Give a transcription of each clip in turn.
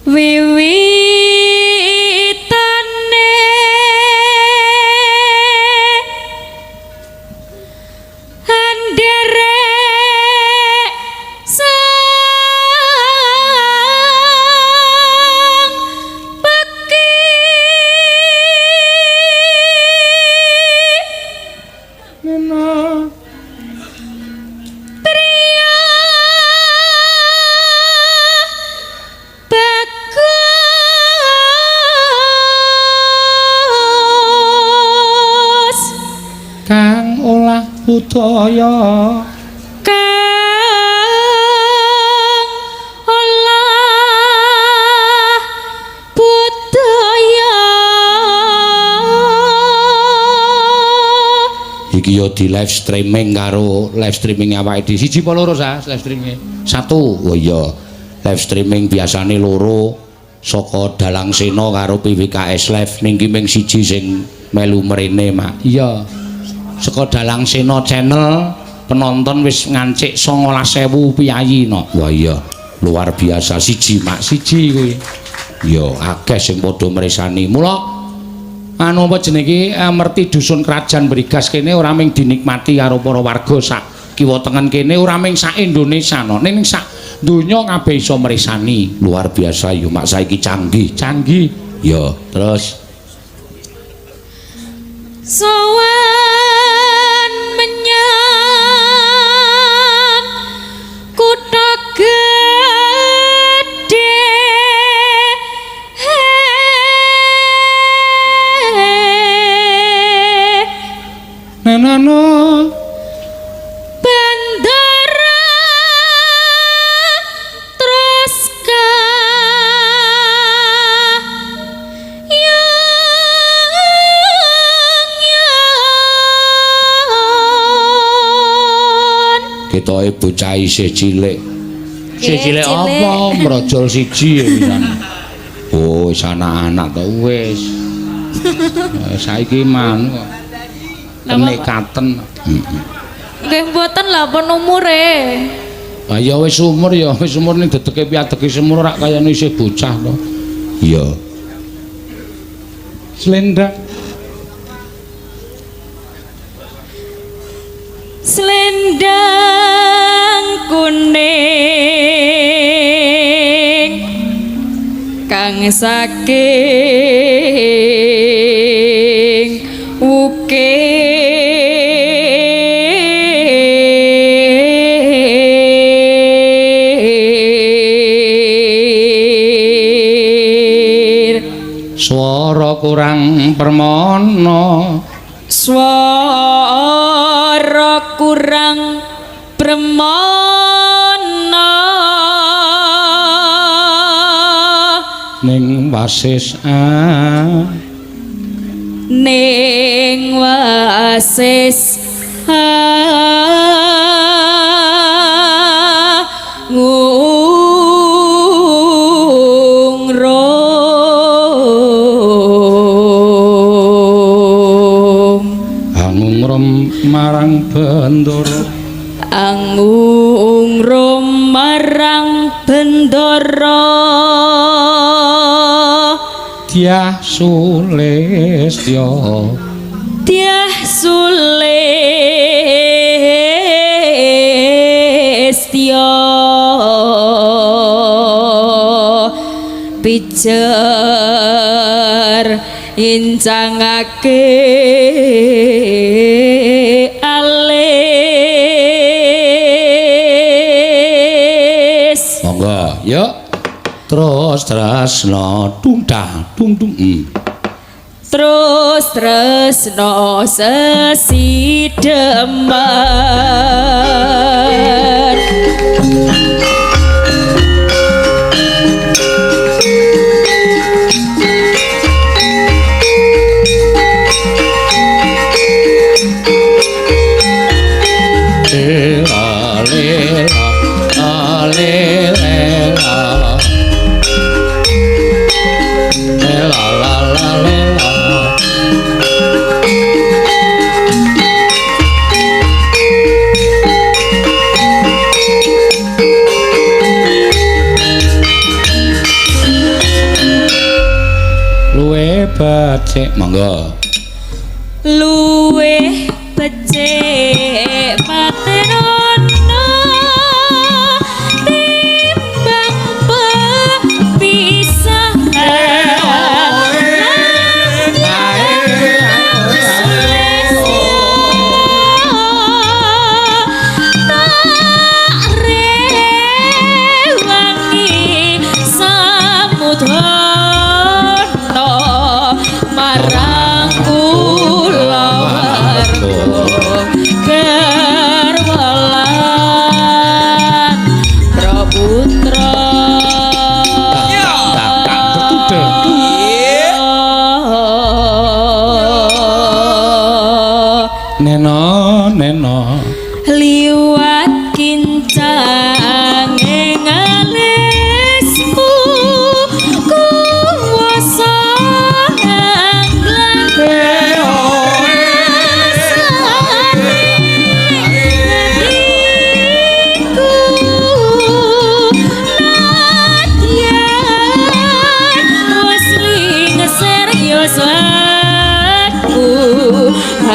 Wiwitane anderek sang peki Nena. Priya bagus Kang olah budaya, kang olah budaya. Iki yo di live streaming karo live streaming awake dhewe. Siji apa loro sa live streaming? Satu. Oh iya. Live streaming biasane loro saka Dalang Sena karo PWKS Live, ning ki ming siji sing melu mrene, Mak. Iya. Saka Dalang Sena channel penonton wis ngancik 19.000 piyayi no. Wah iya, luar biasa siji, Mak, siji kuwi. Ya akeh sing padha mresani. Mula anu apa jenenge iki merti dusun Krajan Brigas kene ora mung dinikmati karo para warga sak kiwa tengen kene, ora mung sak Indonesia no, ning sak donya kabeh iso mresani. Luar biasa yo, Mak, saiki canggih, canggih. Ya, terus sowan menyang kutha gedhe Nenano Bandara terus yang yon. Ketoke bocah isih cilik. Isih cilik cilik. Apa mrojol siji ya pisan. Oh, wis anak-anak to wis. Saiki manu kok. Kenekaten. Heeh. Nggih mboten lah pun umure. Ah ya wis umur ya, wis umur ning dedeke piadeke semur rak kayane isih bocah to. Iya. Slendang. Selendang kuning kang saking ukir. Swara kurang permana. Swara kurang premana. Ning wasis a ning wasis ngungrum. Angungrum marang bendoro. Angungrum marang bendoro. Dyah Sulistya. Dyah Sulistya pijer incangake alis. Monggo, yuk. Terus tresno tung dah tung tung. Terus tresno sesideman. Lela lela ale lela. Lela la la lela. Becik. Monggo. Luwih becik patenono timbang pepisahan. Tak rewangi samudana marang kula warga garwa lan putra. Neno neno Liwat kincang ing alismu kuwasa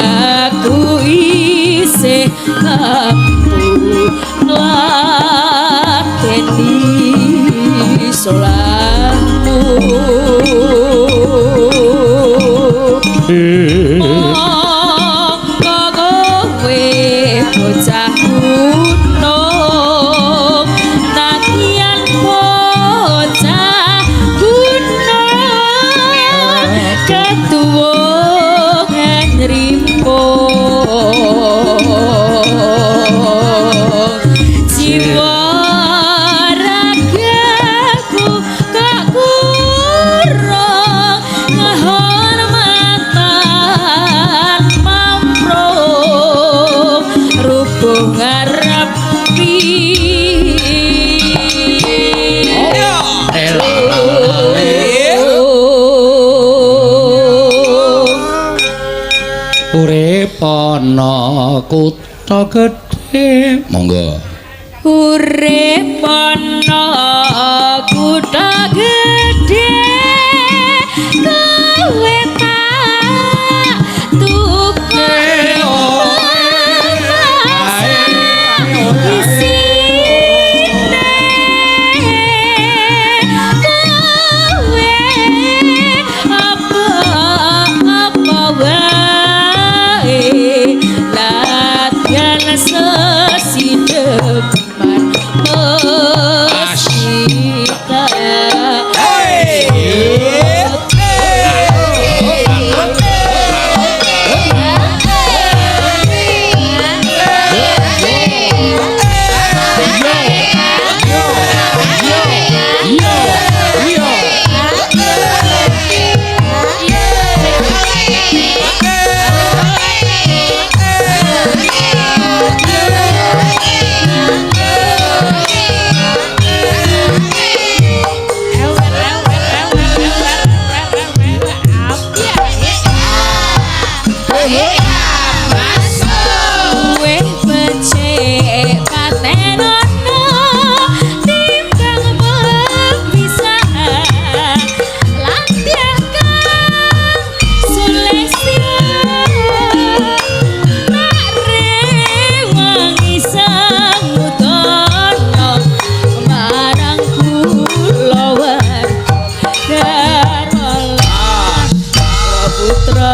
aku isih mampu ngladeni salahmu. Monggo kowe bocah gunung, nadyan bocah gunung ketuwungan nrimo jiwa ragaku kak kurang ngehormatan mamprung rubuh ngarepi. Urip ana kutha gedhe. Monggo. Urip ana kutha gedhe kowe tak tukone isine kowe apa-apa wae latihan sesideman mesita. Luwih becik patenono timbang pepisahan lan kang sulestya tak rewangi samudana marang kula warga garwa lan putra.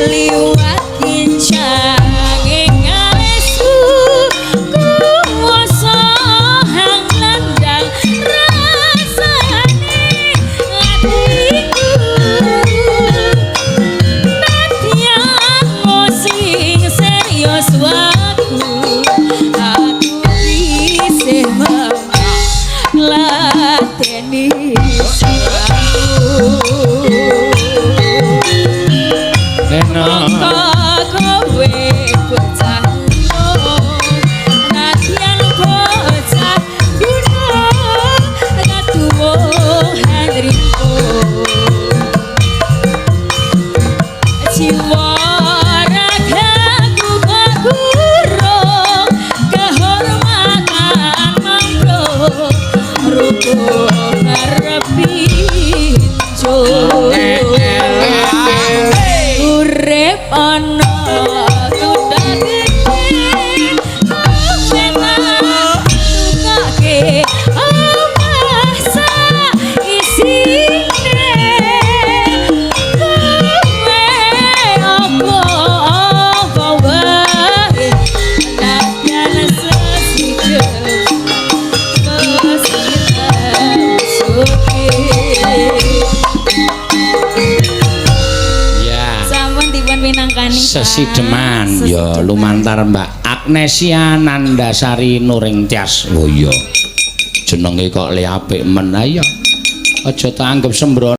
Liwat kincang ing alisku kuwasa hang landang rasane atiku nadyan sing serius waku aku isih mampu ngladeni salahmu. Neno Monggo kowe bocah gunung, nadyan bocah gunung katuwuhan rimo jiwa ragaku kakurung kehormatan mamprung rubuh ngarepi. Dipinangkani, Pak. Sesideman ya Sesideman. Lumantar Mbak Agnesia Nandasari Nuringtyas. Oh iya. Jenenge kok le apik men, ayo. Aja tak anggap sembrono.